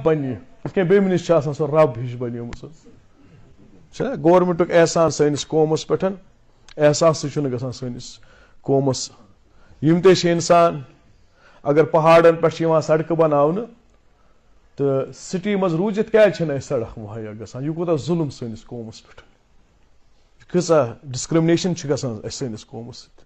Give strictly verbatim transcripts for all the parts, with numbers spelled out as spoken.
بنہِ، یِتھ کٔنۍ بیٚمِنِس چھِ آسان سۄ رب ہِش بنیمٕژ۔ چھا گورمنٹُک احسان سٲنِس قومس پٮ۪ٹھ؟ احساسٕے چھُنہٕ گژھان سٲنِس قومس۔ یِم تہِ چھِ انسان، اگر پہاڑن پٮ۪ٹھ چھِ یِوان سڑکہٕ بناونہٕ، تہٕ سٹی منٛز روٗزِتھ کیازِ چھِنہٕ اَسہِ سڑک مہیا گژھان؟ یہِ کوٗتاہ ظُلم سٲنِس قومس پٮ۪ٹھ، یہِ کۭژاہ ڈسکرمنیشن چھِ گژھان اَسہِ سٲنِس قومس سۭتۍ۔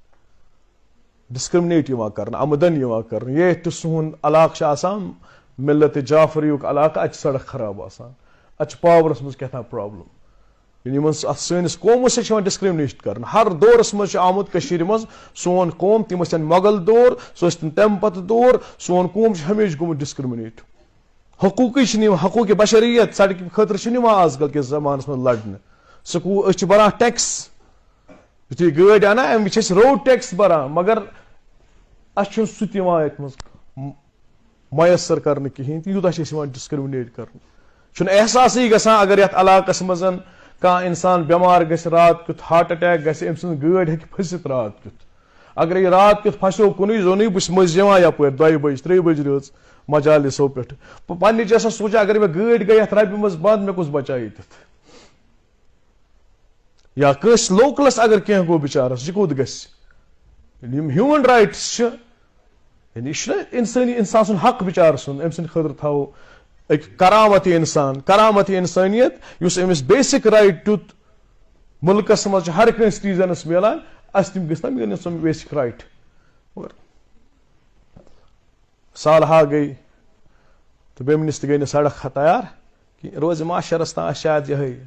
ڈسکرمنیٹ یِوان کرنہٕ، آمدن یِوان کرنہٕ۔ ییٚتہِ تہِ سون علاقہٕ چھُ آسان، ملت جعفریُک علاقہٕ، اَتہِ چھِ سڑک خراب آسان، اَتہِ چھُ پاورس منٛز کیٛاہ تام پرابلم۔ یعنی یِمن س-، اَتھ سٲنِس قومس سۭتۍ چھِ یِوان ڈسکرمنیشن کرنہٕ۔ ہر دورس منٛز چھُ آمُت کٔشیٖرِ منٛز سون قوم، تِم ٲسۍ تن مغل دور، سُہ ٲسۍ تن تمہِ پتہٕ دور، سون قوم چھُ ہمیشہِ گوٚمُت ڈسکرمنیٹ۔ حقوٗقٕے چھِنہٕ یِوان، حقوٗقِ بشریت سڑکہِ خٲطرٕ چھِنہٕ یِوان آز کل کِس زمانس منٛز لڑنہٕ۔ سکوٗل، أسۍ چھِ بران ٹیکس، یُتھُے گٲڑۍ اَنان، اَمہِ وِزِ چھِ أسۍ روڈ ٹیکس بَران، مگر اَسہِ چھُنہٕ سُہ تہِ یِوان یَتھ منٛز م-، میسر کرنہٕ کِہیٖنۍ تہِ، یوٗتاہ چھِ أسۍ یِوان ڈسکرمنیٹ کرنہٕ۔ چھُنہٕ احساسٕے گژھان، اگر یَتھ علاقَس منٛز کانٛہہ اِنسان بٮ۪مار گژھِ رات کیُتھ، ہارٹ اٹیک گژھِ، أمۍ سٕنٛز گٲڑۍ ہیٚکہِ پھٔسِتھ رات کیُتھ۔ اگر یہِ رات کیُتھ پھسیو کُنُے زوٚنُے، بہٕ چھُس مٔنٛزۍ یِوان یَپٲرۍ دۄیہِ بَجہِ، ترٛیٚیہِ بَجہِ رٲژ مجالسو پٮ۪ٹھ۔ بہٕ پنٛنہِ جایہِ چھُس سونٛچان، اگر مےٚ گٲڑۍ گٔے یَتھ رَبہِ منٛز بنٛد، مےٚ کُس بچایہِ ییٚتٮ۪تھ؟ یا کٲنٛسہِ لوکلس اگر کینٛہہ گوٚو بِچارس، یہِ کوٚت گژھِ؟ ییٚلہِ یِم ہیومن رایٹس چھِ، یعنی یہِ چھُنہ انسٲنی، انسان سُنٛد حق بِچارٕ سُنٛد، أمۍ سٕنٛدِ خٲطرٕ تھاوو أکۍ کرامت انسان، کرامت انسٲنیت، یُس أمِس بیسک رایٹ دیُت مُلکس منٛز چھُ ہر کٲنٛسہِ سٹیزنس میلان، اَسہِ تِم گٔژھۍ نہ میلٕنۍ سۄ بیسک رایٹ۔ مگر سالہا گٔے تہٕ بیٚمِنِس تہِ گٔے نہٕ سڑک تیار کینٛہہ۔ روزِ معاشرس تام آسہِ شاید یِہے۔